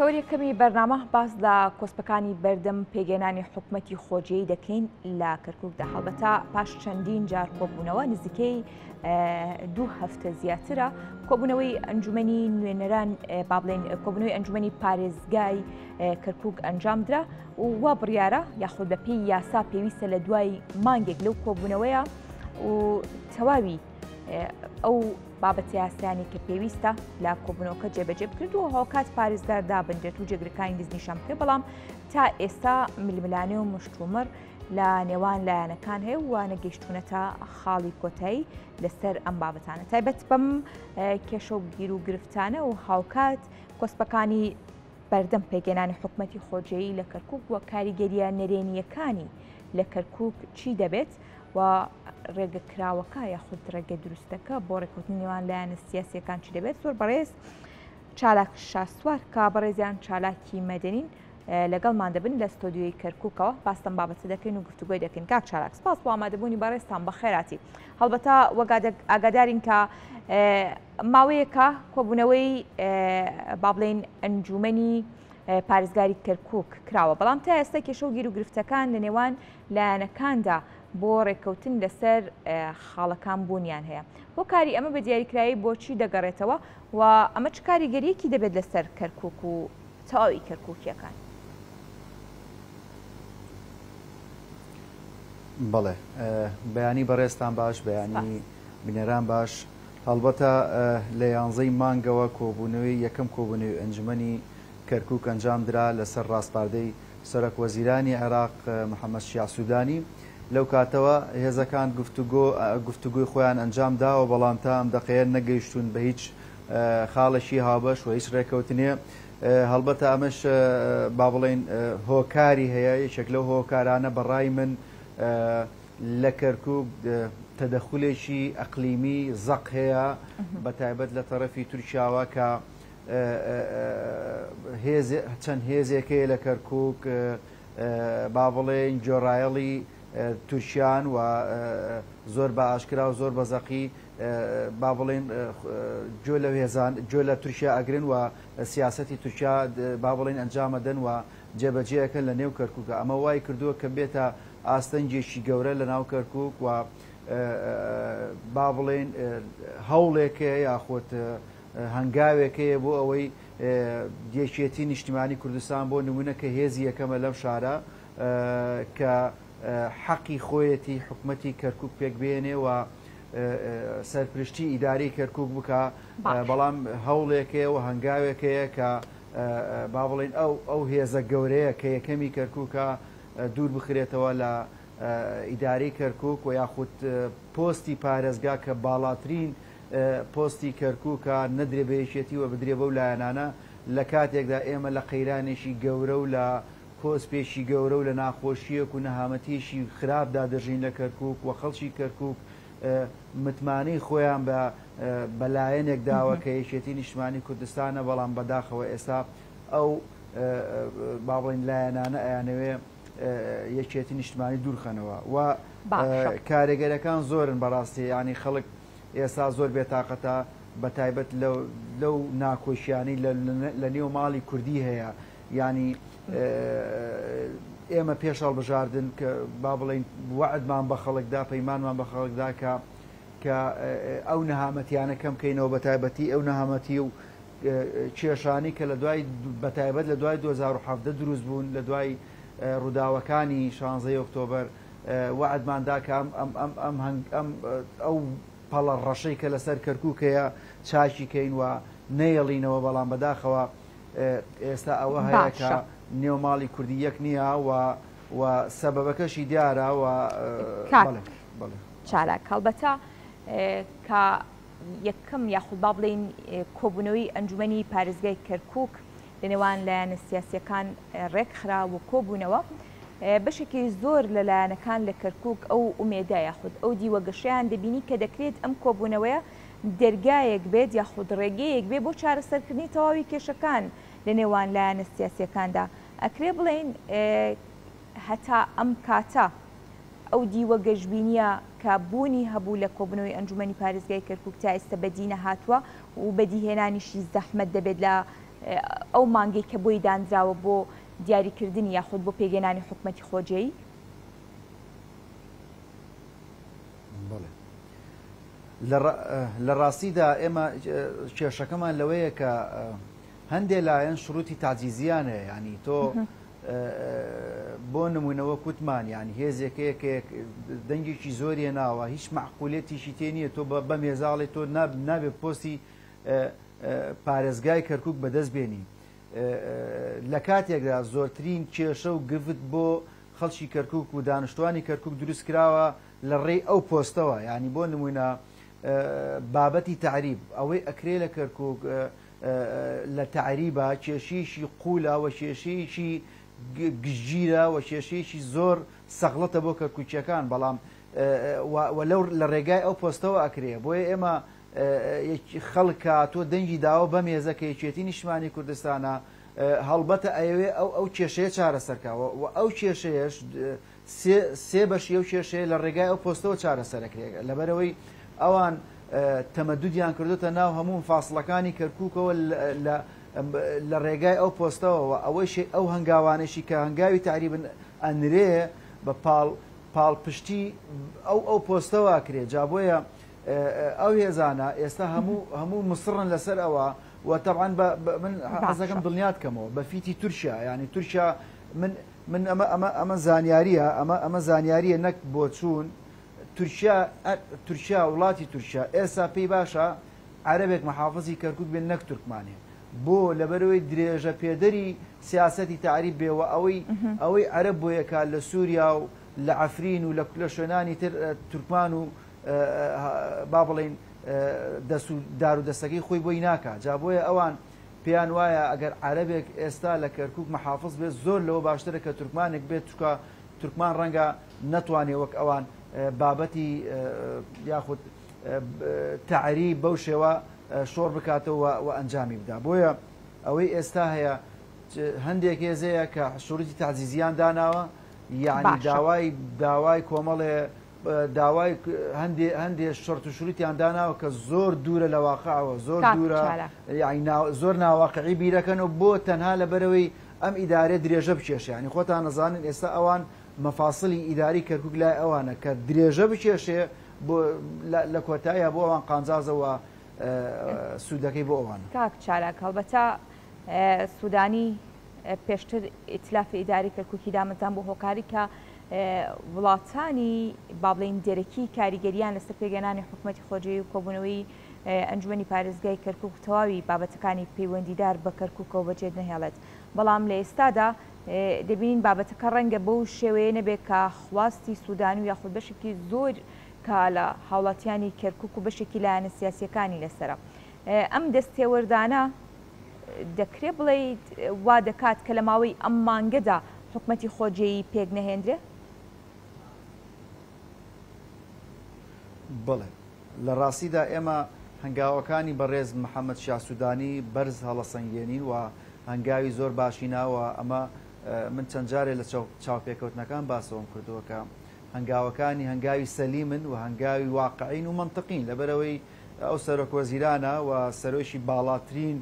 تەوەری یەکەمی بەرنامە باس لە کۆسپەکانی بەردەم پێگەێنانی حکومەتی خۆجێی دەکەین لە کەرککدا، هەڵبەتە پاش چەندین جار کۆبوونەوە، نزیکەی دوو هەفتە زیاترە کۆبوونەوەی ئەنجومنی نوێنەران، با بڵێن کۆبوونەوەی ئەنجومنی پارێزگای کەرکک ئەنجامدرا و وا بڕیارە یاخود بە پێی یاسا پێویستە لە دوای مانگێک لەو کۆبوونەوەیە و تەواوی ئەو بابەتە یاسایانەی کە پێویستە لە کۆبوونەوەکە جێبەجێ بکرێت و هاوکات پارێزگار دابنرێت و جێگرەکانی دەستنیشان بکرێت، بەڵام تا ئێستا ململانێ و مشتومڕ لە نێوان لایەنەکان هەیە و نەگەیشتونەتە خاڵی کۆتایی لەسەر ئەم بابەتانە تایبەت بەم کێشە و گیر و گرفتانە و هاوکات کۆسپەکانی بەردەم پێکهێنانی حکومەتی خۆجێیی لە کەرکوک و کاریگەرییە نەرێنییەکانی لە کەرکوک چی دەبێت و ڕێگە کراوەکە یاخود ڕێگە دروستەکە بۆ ڕێککەوتنی نێوان لایەنە سیاسیەکان چی دەبێت؟ زۆر بەڕێز چالاک شاسوار کە بەڕێزیان چالاکی مەدەنین لەگەڵمان دەبن لە ستۆدیۆی کەرکوکەوە، باس لەم بابەتە دەکەین و گفتوگۆی دەکەین. کاک چالاک، سپاس بۆ ئامادەبوونی بەڕێزتان، بەخێراتی. هەڵبەتە وەک ئاگادارین کە ماوەیەکە کۆبوونەوەی با بڵێین ئەنجومەنی پارێزگاری کەرکوک کراوە، بەڵام تا ئێستا کێشە و گیروگرفتەکان لە نێوان لایەنەکاندا بۆ ڕێککەوتن لەسەر خاڵەکان بوونیان هەیە. هۆکاری ئەمە بە دیاریکراوی بۆچی دەگەڕێتەوە و ئەمە چ کاریگەرییەکی دەبێت لەسەر کەرکوک و تەواوی کەرکوکییەکان؟ بەڵێ بەیانی بەڕێزتان باش، بەیانی بینەران باش. هەڵبەتە لە یانزەی مانگەوە کۆبوونەوەی یەکەم کۆبوونەوەی ئەنجومەنی کەرکوک ئەنجامدرا لەسەر ڕاسپاردەی سەرۆک وەزیرانی عێراق محەمەد شیاع سودانی. لەو کاتەوە هێزەکان گفتوگۆ گفتوگۆی خۆیان ئەنجام داوە، بەڵام تا ئەم دەقەیە نەگەیشتوون بە هیچ خاڵێکی هاوبەش و هیچ ڕێکەوتنێ. هەڵبەتە ئەمەش با بڵێین هۆکاری هەیە، یەکێک لەو هۆکارانە بە ڕای من لە کەرکوک تەدەخولێکی ئەقلیمی زەق هەیە، بە تایبەت لە تەرەفی تورکیاوە کە چەند هێزێک هەیە لە کەرکوک با بڵێین گوێڕایەڵی تورکیان و زۆر بە ئاشکرا و زۆر بە زەقی با بڵێین گوێ لەو هێزان گوێ لە تورکیا ئەگرن و سیاسەتی تورکیا با بڵێین ئەنجامەدەن و جێبەجێ ئەکەن لە نێو کەرکوکە. ئەمە وای کردووە کە بێتە ئاستەنگێکی گەورە لە ناو کەرکوک و با بڵێین هەوڵێکە یاخود هەنگاوێک هەیە بۆ ئەوەی یەکێتی نیشتیمانی کوردستان بۆ نمونە کە هێزی یەکەمە لەم شارە کە حەقی خۆیەتی حکومەتی کەرکک پێک بێنێ و سەرپرشتی ئیداری کەرکک بکە، بەڵام هەوڵێکەیە و هەنگاوێکەیە کە با بڵین ئەو هێزە گەورەیە کە یەکەمی کەرککە دوور بخرێتەوە لە ئیداری کەرکک و یاخود پۆستی پارێزگا کە باڵاترین پۆستی کەرکوکە نەدرێ بە یەکێتی و بدرێ بەو لایەنانە، لە کاتێکدا ئێمە لە قەیرانێکی گەورە و لە کۆسپێکی گەورە و لە ناخۆشییەک و نەهامەتییەکی خراپدا دەژین لە کەرکوک و خەڵکی کەرکوک متمانەی خۆیان بە بە لایەنێک داوە کە یەکێتی نیشتمانی کوردستانە، بەڵام بەداخەوە ئێستا ئەو با بڵێین لایەنانە ئەیانەوێ یەکێتی نیشتمانی دوورخەنەوە و کارێگەرەکان زۆرن بەڕاستی، یانی خەڵک ئێستا زۆر بێتاقەتە بەتایبەت لەو ناکۆکیانەی لە نێو ماڵی کوردی هەیە، یانی ئێمە پێش هەڵبژاردن کە با بڵێین وەعدمان بە خەڵک دا، پەیمانمان بە خەڵک دا کە کە ئەو نەهامەتیانە کەم کەینەوە، بەتایبەتی ئەو نەهامەتی و کێشانی کە لە دوای بەتایبەت لە دوای 2017 دروست بوون، لە دوای ڕووداوەکانی 16 ئۆکتۆبەر وەعدمان دا کە ئەم ئەو پەڵە ڕەشەی کە لەسەر کەرکوک هەیە چاکی کەین و نەیەڵینەوە، بەڵام بەداخەوە ئێستا ئەوە هەیە کە نێو ماڵی کوردی یەک نییە و و سەبەبەکەشی دیارە و کاک چالاک، هەڵبەتە کە یەکەم یاخود با بڵێین کۆبوونەوەی ئەنجومەنی پارێزگای کەرکوک لە نێوان لایەنە سیاسییەکان ڕێکخرا و کۆبوونەوە، بەشێکی زۆر لە لایەنەکان لە کەرکوک ئەو ئومێدە یاخود ئەو دیوە گەشەیان دەبینی کە دەکرێت ئەم کۆبوونەوەیە دەرگایەک بێت یاخود ڕێگەیەک بێت بۆ چارەسەرکردنی تەواوی کێشەکان لە نێوان لایەنە سیاسییەکاندا. ئەکرێ بڵێین هەتا ئەم کاتە ئەو دیوە گەشبینییە کە بوونی هەبوو لە کۆبوونەوەی ئەنجومەنی پارێزگای کەرکوک تا ئێستا بەدی نەهاتووە و بەدیهێنانیشی زەحمەت دەبێت لە ئەو مانگەی کە بۆی دانراوە بۆ دیاریکردنی یاخود بۆ پێکهێنانی حکومەتی خۆجێی؟ بەڵێ لە ڕاستیدا ئێمە کێشەکەمان لەوەیە کە هەندێ لایەن شروتی تاجیزیان هەیە ینی تۆ بۆ نمونەوە کوتمان یان هێزێکەیە کە دەنگێکی زۆری ناوە هیچ معقولێتیشی تێ نییە تۆ بە مێزاڵێ تۆ نابێ پۆستی پارێزگای کەرکک بەدەست بێنی لە کاتێکدا زۆرترین کێشە و گرفت بۆ خەڵکی کەرکک و دانیشتوانی کەرکک دروست کراوە لە ڕێی ئەو پۆستەوە یانی بۆ نمونە بابەتی تەعریب ئەوەی ئەکرێ لە کەرکک لە تەعریبا کێشەیەکی قوولە و کێشەیەکی گشتگیرە و کێشەیەکی زۆر سەغڵەتە بۆ کەرکوکیەکان بەڵام لەو لە ڕێگای ئەو پۆستەوە ئەکرێ بۆیە ئێمە خەڵک تۆ دەنگی داوە بەم هێزە کە یەکێتی نیشتمانی کوردستانە هەڵبەتە ئەیەوێ ئەو ئەو کێشەیە چارەسەرکەوە و ئەو کێشەیەش سێ بەشی ئەو کێشەیە لە ڕێگای ئەو پۆستەوە چارەسەرەکرێت لەبەرەوەی ئەوان تەمەدودیان کردوتە ناو هەموو فاصلەکانی کەرکووکەوە لە ڕێگای ئەو پۆستەوە ئەوەیشی ئەو هەنگاوانەشی کە هەنگاوی تەعریبن ئەنرێ بە پاڵ پاڵپشتی ئەو ئەو پۆستەوە کرێ جا بۆیە ئەو هێزانە ئێستا هەموو هەموو مسڕن لەسەر ئەوە و تەبعەن من حەزەکەم دڵنیات کەمەوە بە فیتی تورکیا یعنی تورکیا من من ئەمە ئەمە ئەمە زانیاریە ئەمە ئەمە زانیاریە نەک بۆچوون تورکیا تورکیا وڵاتی تورکیا ئێستا پێی باشە عەرەبێک محافزی کەرکک بێن نەک تورکمانێ بۆ لەبەرەوەی درێژە پێدەری سیاسەتی تەعریب بێ و ئەوەی ئەوەی عەرەب بۆ یەکا لە سووریا و لە عەفرین و لە شوێنانی تر تورکمان و با بڵێین دەست و دار و دەستەکەی خۆی بۆی ناکا جا بۆیە ئەوان پێیان وایە ئەگەر عەرەبێک ئێستا لە کەرکوک محافز بێت زۆر لەوە باشترە کە تورکمانێک بێت چونکە تورکمان ڕەنگە نەتوانێ وەک ئەوان بابەتی یاخود تەعریب بەو شێوە شۆڕ بکاتەوە و ئەنجامی بدا بۆیە ئەوەی ئێستا هەیە هەندێک هێزەیە کە شروتی تەعزیزیان داناوە یعنی داوای داوای کۆمەڵێ داوای هەندێ هەندێ شەرت و شروتیان داناوە کە زۆر دوورە لە واقعەوە زۆر دوورە یعنی زۆر ناواقعی بیرەکەن و بۆ تەنها لەبەرەوەی ئەم ئیدارە درێژە بکێشێ یعنی خۆتان نەزانن ئێستا ئەوان مەفاسلی ئیداری کەرکک لای ئەوانە کە درێژە بکێشێ بۆ لە کۆتاییە بۆ ئەوان قانجازەوە سوودەکەی بۆ ئەوان. کاک چالاک هەڵبەتە سودانی پێشتر ئیتلافی ئیداری کەرکوکی دامەزراند بۆ هۆکاری کە وڵاتانی با بڵێین دەرەکی کاریگەریان لەسەر پێکهێنانی حکومەتی خۆجێی و کۆبوونەوەی ئەنجومەنی پارێزگای کەرکوک و تەواوی بابەتەکانی پەیوەندیدار بە کەرکوکەوە بەجێ نەهێڵێت بەڵام لە ئێستادا دەبینین بابەتەکە ڕەنگە بەو شێوەیە نەبێت کە خواستی سودانی و یاخود بەشێکی زۆر کە لە هاوڵاتیانی کەرکوک و بەشێکی لایەنە سیاسیەکانی لەسەرە ئەم دەستێوەردانە دەکرێ بڵێیت وا دەکات کە لە ماوەی ئەم مانگەدا حکومەتی خۆجێیی پێک نەهێندرێ؟ بەڵێ. لە ڕاستیدا ئێمە هەنگاوەکانی بەڕێز محەمەد شیاع سوودانی بەرز هەڵەسەنگێنین و هەنگاوی زۆر باشی ناوە، ئەمە من چەند جارێ لە چاوپێکەوتنەکان باسەوەم کردووە کە هەنگاوەکانی هەنگاوی سەلیمن و هەنگاوی واقعین و مەنتقین لەبەرئەوەی ئەو سەرۆک وەزیرانە و سەرۆکی باڵاترین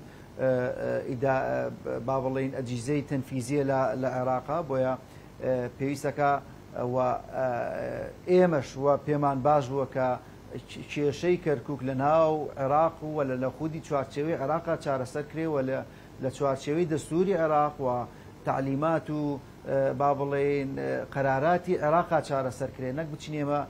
با بڵێین ئەجیزەی تەنفیزیە لە عێراقا بۆیە پێویستەکە و ئێمەش و پێمان باش بووە کە کێشەی کەرکک لە ناو عێراق و لە لە خودی چوارچێوەی عێراقا چارەسەر کرێ و لە چوارچێوەی دەستوری عێراق و تەعلیمات و با بڵێین قەراراتی عێراقا چارەسەر کرێ نەک بچین ئێمە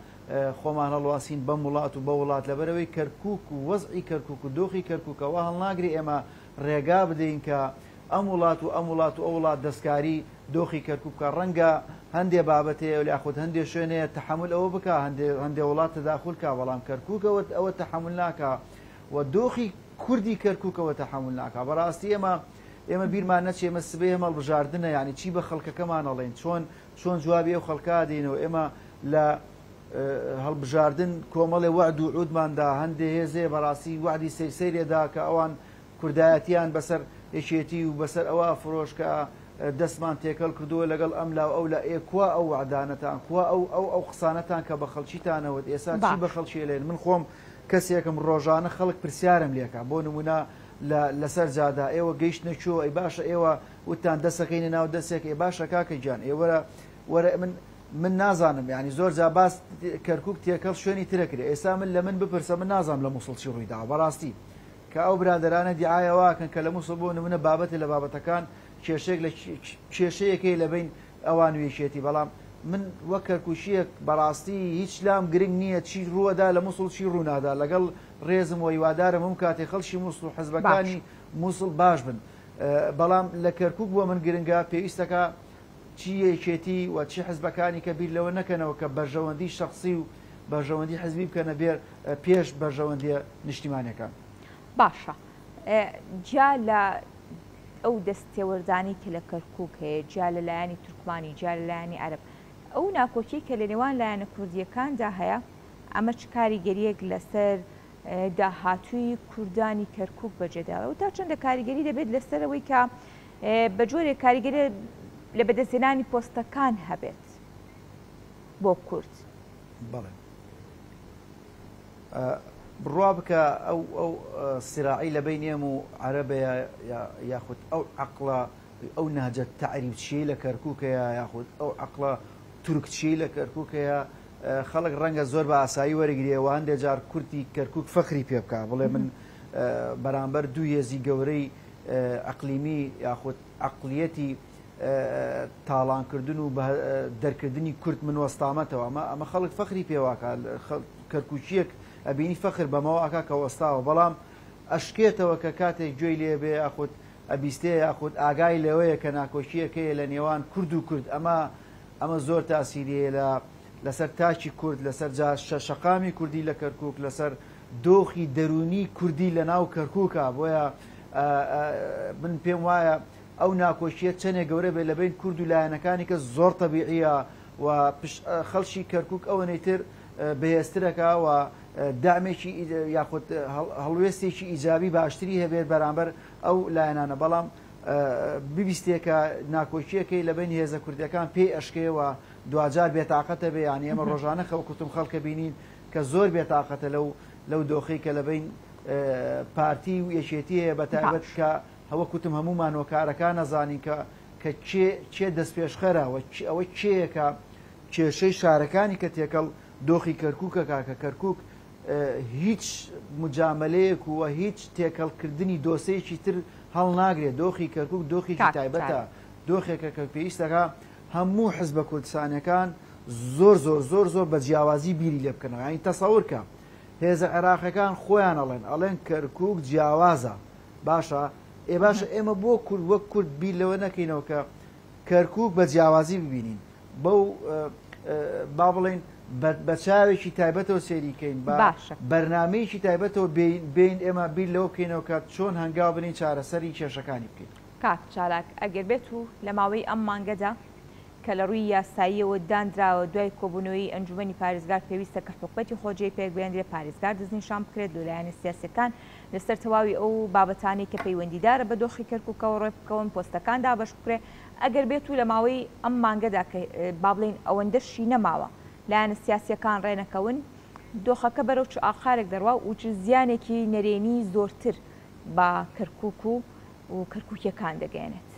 خۆمان هەڵواسین بەم وڵات و بەو وڵات لەبەرئەوەی کەرکوک و وەزعی کەرکوک و دۆخی کەرکوک ئەوە هەڵناگرێ ئێمە ڕێگا بدەین کە ئەم وڵات و ئەم وڵات و ئەو وڵات دەستکاری دۆخی کەرکوک بکا ڕەنگە هەندێ بابەت هەیە یاخود هەندێ شوێن هەیە تەحەمول ئەوە بکا هەندێ هەندێ وڵات تەداخول کا بەڵام کەرکوک ئەوە ئەوە تەحەمول ناکا و دۆخی کوردی کەرکوک ئەوە تەحەمول ناکا بەڕاستی ئێمە ئێمە بیرمان نەچێ ئێمە سبەی هەم هەڵبژاردنە یانی چی بە خەڵکەکەمان ئەڵێین چۆن چۆن جوابی ئەو خەڵکە ئەدەینەوە ئێمە لە هەڵبژاردن کۆمەڵێ وەعد و عودمان دا هەندێ هێز هەیە بەڕاستی وەعدی سەیر سەیرێ دا کە ئەوان کوردایەتیان بەسەر یەکێتی و بەسەر ئەوە فرۆش کە دەستمان تێکەڵ کردووە لەگەڵ ئەم لا و ئەو لا ئێ کوا ئەو وەعدانەتان کوا ئەو ئەو ئەو قسانەتان کە بە خەڵکیتانەوت ئێستا چی بە خەڵکی ئەلێن من خۆم کەسێکم ڕۆژانە خەڵک پرسیارم لێکا بۆ نمونە لە لەسەر جادا ئێوە گەیشتنە کوێ ئەی باشە ئێوە وتتان دەسەکەینە ناو دەسێک ئێ باشە کاکە گیان ئێ وەرە وەرە من من نازانم یانی زۆر جا باس کەرکوک تێکەڵ شوێنی ترە کرێ ئێستا من لە من بپرسە من نازانم لە موسڵ چی ڕووی داوە بەڕاستی کە ئەو برادەرانە دیعایە واکەن کە لە موسڵ بۆ نمونە بابەتێ لە بابەتەکان کێشەیەک لە کێشەیەک هەیە لە بەین ئەوان و یەکێتی بەڵام من وەک کەرکوکیەک بەڕاستی هیچ لام گرنگ نییە چی ڕووەدا لە موسڵ چی ڕوونادا لەگەڵ ڕێزم و هیوادارم هەموو کاتێ خەڵکی موسڵ و باش. حزبەکانی موسڵ باش بن بەڵام لە کەرکوک بۆ من گرنگە پێویستەکە چی یەکێتی و چی حزبەکانی کە بیر لەوە نەکەنەوە کە بەرژەوەندی شەخسی و بەرژەوەندی حزبی بکەنە بێر پێش بەرژەوەندیە نیشتیمانیەکان. باشە جیا لە ئەو دەست تێوەردانەی کە لە کەرکوک هەیە جیا لە لایەنی تورکمانی جیا لە لایەنی عەرەب ئەو ناکۆکیەی کە لە نێوان لایەنە کوردیەکاندا هەیە ئەمە چ کاریگەریەک لەسەر داهاتووی کوردانی کەرکوک بەجێدەهێڵێت و تا چەندە کاریگەری دەبێت لەسەر ئەوەی کە بە جۆرێک کاریگەری لە بەدەستهێنانی پۆستەکان هەبێت بۆ کورد؟ بەڵێ بڕوا بکە ئەو ئەو سراعی لە بین ئێم و عەرەبەیە یاخود ئەو عەقڵە ئەو نەهجە تەعریبچیەی لە کەرکوکەیە یاخود ئەو عەقڵە تورکچیەی لە کەرکوکەیە خەڵک ڕەنگە زۆر بە ئاسایی وەرگرێ و هەندێ جار کوردی کەرکوک فەخری پێ بکا بڵێ من بەرامبەر دوو هێزی گەورەی ئەقلیمی یاخود عەقڵیەتی تاڵانکردن و دەرکردنی کورد من وەستامەتەوە ئەمە ئەمە خەڵک فەخری پێواکە کەرکوکیەک ئەبینی فەخر بەمەوە ئەکا کە وەستاوە بەڵام ئەشکێتەوە کە کاتێک گوێی لێ بێ یاخود ئەبیستێ یاخود ئاگای لەوەیە کە ناکۆکیەکەیە لە نێوان کورد و کورد ئەمە ئەمە زۆر تاسیری هەیە لە لەسەر تاکی کورد، لەسەر جا شەقامی کوردی لە کەرکوک، لەسەر دۆخی دەروونی کوردی لە ناو کەرکوکا، بۆیە من پێم وایە ئەو ناکۆکییە چەنێ گەورە بێت لە بەین کورد و لایەنەکانی کە زۆر تەبیعیە و خەڵکی کەرکوک ئەوەنەی تر بەهێزترەکا و دامێکی یاخود هەڵوێستێکی ئیجابی باشتری هەبێت بەرامبەر ئەو لایەنانە بەڵام ببیستێ کە ناکۆکییەکەی لە بەین هێزە کوردیەکان پێی ئەشکێ و دواجار بێتاقەتە بێ یانی ئێمە ڕۆژانە خەو کوتم خەڵکە بینین کە زۆر بێتاقەتە لەو لەو دۆخی کە لە بەین پارتی و یەکێتی هەیە بە تایبەت کە هەوە کوتم هەمومان هۆکارەکان نەزانین کە کە کێ کێ دەستپێشخەرە و ئەوە کێیە کە کێشەی شارەکانی کە تێکەڵ دۆخی کەرکووکەکە کە کەرکووک هیچ مجامەلەیەک و هیچ تێکەڵکردنی دۆسێیەکی تر هەڵناگرێت، دۆخی کەرکوک دۆخێکی تایبەتە، دۆخێکە کە پێویستەکە هەموو حزبە کوردستانیەکان زۆر زۆر زۆر زۆر بە جیاوازی بیری لێ بکەنەوە، یانی تەسەور کە هێزە عێراقیەکان خۆیان ئەڵێن ئەڵێن کەرکوک جیاوازە، باشە ئێ باشە ئێمە بۆ کورد وەک کورد بیر لەوە نەکەینەوە کە کەرکوک بە جیاوازی ببینین بەو با بڵێین بە چاوێکی تایبەتەوە سەیری کەین بە بەرنامەیەکی تایبەتەوە بێین ئێمە بیر لەوە بکەینەوە کە چۆن هەنگاو بنێین چارەسەری کێشەکانی بکەین. کاک چالاک ئەگەر بێت و لە ماوەی ئەم مانگەدا کە لە ڕووی یاساییەوە دانراوە دوای کۆبوونەوەی ئەنجومەنی پارێزگار پێویستە کە حکومەتی خۆجێی پێکبهێندرێت پارێزگار دەستنیشان بکرێت لە لایەنە سیاسیەکان لەسەر تەواوی ئەو بابەتانەی کە پەیوەندیدارە بە دۆخی کەرکوکەوە ڕێکبکەون پۆستەکان دابەش بکرێت ئەگەر بێت و لە ماوەی ئەم مانگەدا کە با بڵێین ئەوەندەشی نەماوە لایەنە سیاسییەکان ڕێنەکەون، دۆخەکە بەرەو چ ئاقارێک دەڕوا و چ زیانێکی نەرێنی زۆرتر بە کەرکووک و و کەرکووکییەکان دەگەیەنێت؟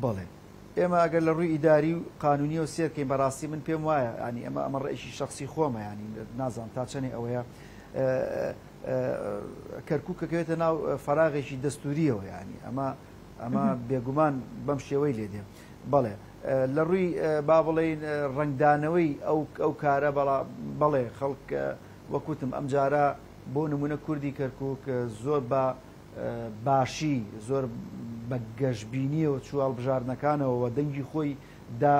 بەڵێ. ئێمە ئەگەر لە ڕووی ئیداری و قانوونییەوە سێر کەین بەڕاستی من پێم وایە یانی ئەمە ئەمە ڕەئیشی شەخسی خۆمە یانی نازانم تا چەنێ ئەوەیە کەرکوک کەکەوێتە ناو فەراغێکی دەستوریەوە یانی ئەمە ئەمە بێگومان بەم شێوەی لێ دێ بەڵێ لە ڕووی با بڵێین ڕەنگدانەوەی ئەو ئەو کارە بەڵا بەڵێ خەڵک وەکوتم ئەمجارە بۆ نمونە کوردی کەرکک زۆر بە باشی زۆر بە گەشببینیەوە چوە هەڵبژاردنەکانەوە دەنگی خۆی دا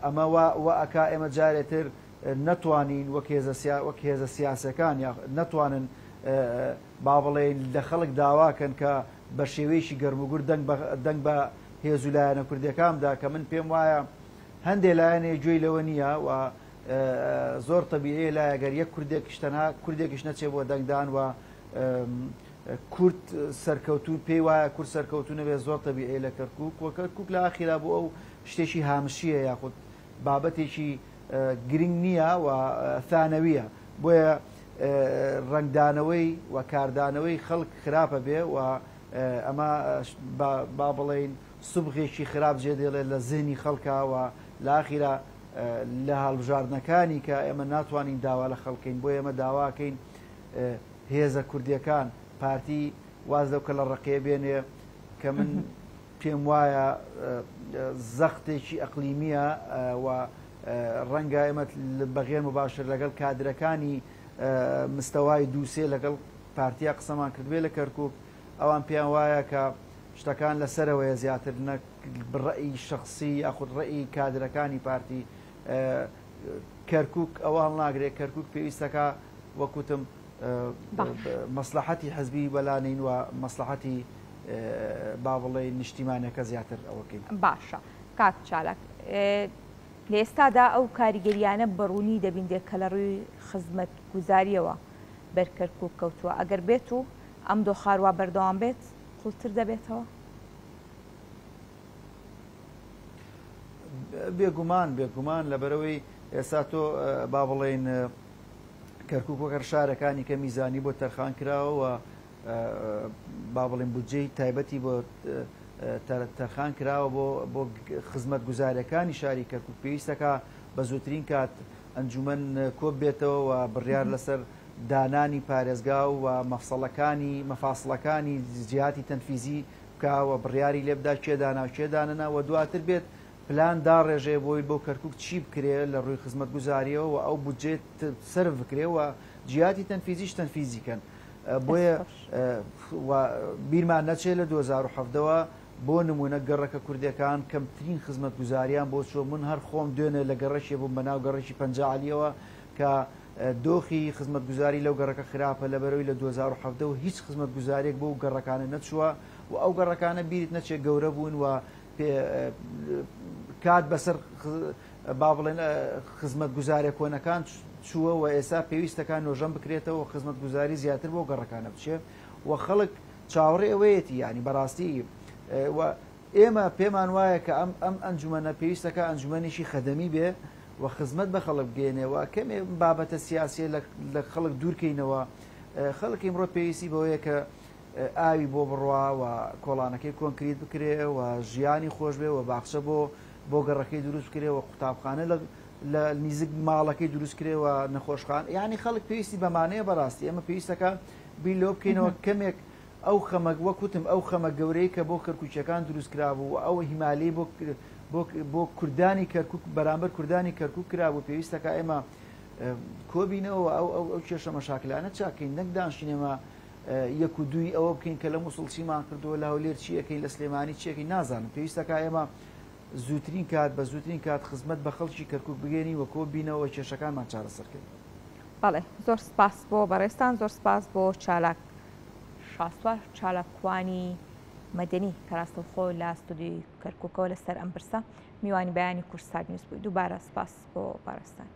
ئەمە وا ئەکا ئێمە جارێتر نەتوانین وەک هێزە سیا وەک هێزە سیاسەکان یا نەتوانن با بڵێین لە خەڵک داواکەن کە بە شێوەیەکی گەرموگور دەنگ بە دەنگ بە هێز و لایەنە کوردیەکان بدا کە من پێم وایە هەندێ لایەنێ گوێی لەوە نییە و زۆر تەبیعیە لای گەر یەک کوردێکیش تەنها کوردێکیش نەچێ بۆ دەنگدان و کورد سەرکەوتوو پێی وایە کورد سەرکەوتوو نەبێت زۆر تەبیعیە لە کەرکوک و کەرکوک لە ئاخیرا بۆ ئەو شتێکی هامشیە یاخود بابەتێکی گرنگ نییە و ثانەویە بۆیە ڕەنگدانەوەی و کاردانەوەی خەڵک خراپە بێ و ئەمە با بڵێین سوبغێکی خراپ جێ دێڵێت لە زهنی خەڵکا و لە ئاخیرا لە هەڵبژاردنەکانی کە ئێمە ناتوانین داوا لە خەڵکەین بۆ ئێمە داواکەین هێزە کوردیەکان پارتی واز لەو کەلە ڕقیە بێنێ کە من پێم وایە زەختێکی ئەقلیمیە و ڕەنگە ئێمە بەغێر مباشر لەگەڵ کادرەکانی مستەوای دووسێ لەگەڵ پارتیا قسەمان کردبێ لە کەرکک ئەوان پێیان وایە کە شتەکان لەسەرەوەیە زیاتر نەک ڕەئی شخصی یاخود ڕەئی کادرەکانی پارتی کەرکک ئەوە هەڵناگرێت کەرکک پێویستەکە وەکوتم مەسلحەتی حزبی بەلانین و مەسلحەتی با بڵێین نیشتیمانەکە زیاتر ئەوەکەین. باشە کاک چالاک لە ئێستادا ئەو کاریگەریانە بەڕوونی دەبیندرێت کە لە ڕووی خزمەتگوزاریەوە بەر کەرکوک کەوتووە ئەگەر بێت و ئەم دۆخە هەروا بەردەوام بێت قوڵتر دەبێتەوە؟ بێگومان بێگومان لەبەرەوەی ئێستا تۆ با بڵێین کەرکوک وەک هەر شارەکانی کە میزانی بۆ تەرخان کراوە و با بڵێن بودجەی تایبەتی بۆ تەرخان کراوە بۆ بۆ خزمەتگوزاریەکانی شاری کەرکوک پێویستەکە بە زووترین کات ئەنجومەن کۆب بێتەوە و بڕیار لەسەر دانانی پارێزگا و مەفسەڵەکانی مەفاسڵەکانی جیهاتی تەنفیزی بکا و بڕیاری لێ بدا کێ دانا و کێ دانەنا و دواتر بێت پلان داڕێژێ بۆی بۆ کەرکوک چی بکرێ لە ڕووی خزمەتگوزاریەوە و ئەو بودجەیە سەرف بکرێ و جیهاتی تەنفیزیش تەنفیزی کەن. بۆیە بیرمان نەچێت لە 2017 ەوە بۆ نمونە گەڕەکە کوردیەکان کەمترین خزمەتگوزاریان بۆ چووە من هەر خۆم دوێنێ لە گەڕەکێ بووم بەناو گەڕەکی پەنجا عەلیەوە کە دۆخی خزمەتگوزاری لەو گەڕەکە خراپە لەبەرەوەی لە 2017 ەوە هیچ خزمەتگوزاریەک بۆ گەڕەکانە نەچووە و ئەو گەڕەکانە بیرت نەچێت گەورە بوون و کات بەسەر با بڵێن خزمەتگوزارە کۆنەکان چووە و ئێستا پێویستەکە نۆژەن بکرێتەوە و خزمەتگوزاری زیاتر بۆ گەڕەکانە بچێ و خەڵک چاوەڕێ ئەوەیەتی ینی بەڕاستی و ئێمە پێمان وایە کە ئەم ئەم ئەنجومەنە پێویستەکە ئەنجومەنێکی خەدەمی بێ و خزمەت بە خەڵک بگەێنێ و کەمێ بابەتە سیاسیە لە خەڵک دوورکەینەوە خەڵک ئیمڕۆ پێویستی بەوەیە کە ئاوی بۆ بڕوا و کۆڵانەکەی کۆنکریت بکرێ و ژیانی خۆش بێ و باخچە بۆ بۆ گەڕەکەی دروست بکرێ و قوتابخانە لە لە نیزک ماڵەکەی دروست کرێ و نەخۆشخان یعنی خەڵک پێویستی بەمانەیە بەڕاستی ئێمە پێویستەکە بیر لەوە بکەینەوە کەمێک ئەو خەمە وەک وتم ئەو خەمە گەورەی کە بۆ کەرکوکیەکان دروست کرابوو و ئەو هیمالەی بۆ بۆ بۆ کوردانی کەرکوک بەرامبەر کوردانی کەرکوک کرابوو پێویستەکە ئێمە کۆبینەوە ئەو ئەو ئەو کێشە مەشاکلانە چاکەین نەک دانشین ئێمە یەک و دووی ئەوە بکەین کە لە موسڵ چیمان کردووە لە هەولێر چی ئەکەین لە سلێمانی چی ئەکەین نازانم پێویستەکە ئێمە زووترین کات بە زووترین کات خزمەت بە خەڵکی کەرکوک بگەێنین و کۆ بینەوە کێشەکانمان چارەسەر کەین. بەڵێ زۆر سپاس بۆ بەڕێزتان زۆر سپاس بۆ چالاک شاسوار چالاکوانی مەدەنی کە ڕاستەوخۆ لە ستۆدیۆی کەرکوکەوە لەسەر ئەم پرسە میوانی بەیانی کوردسات نیوز بووی دووبارە سپاس بۆ بەڕێزتان.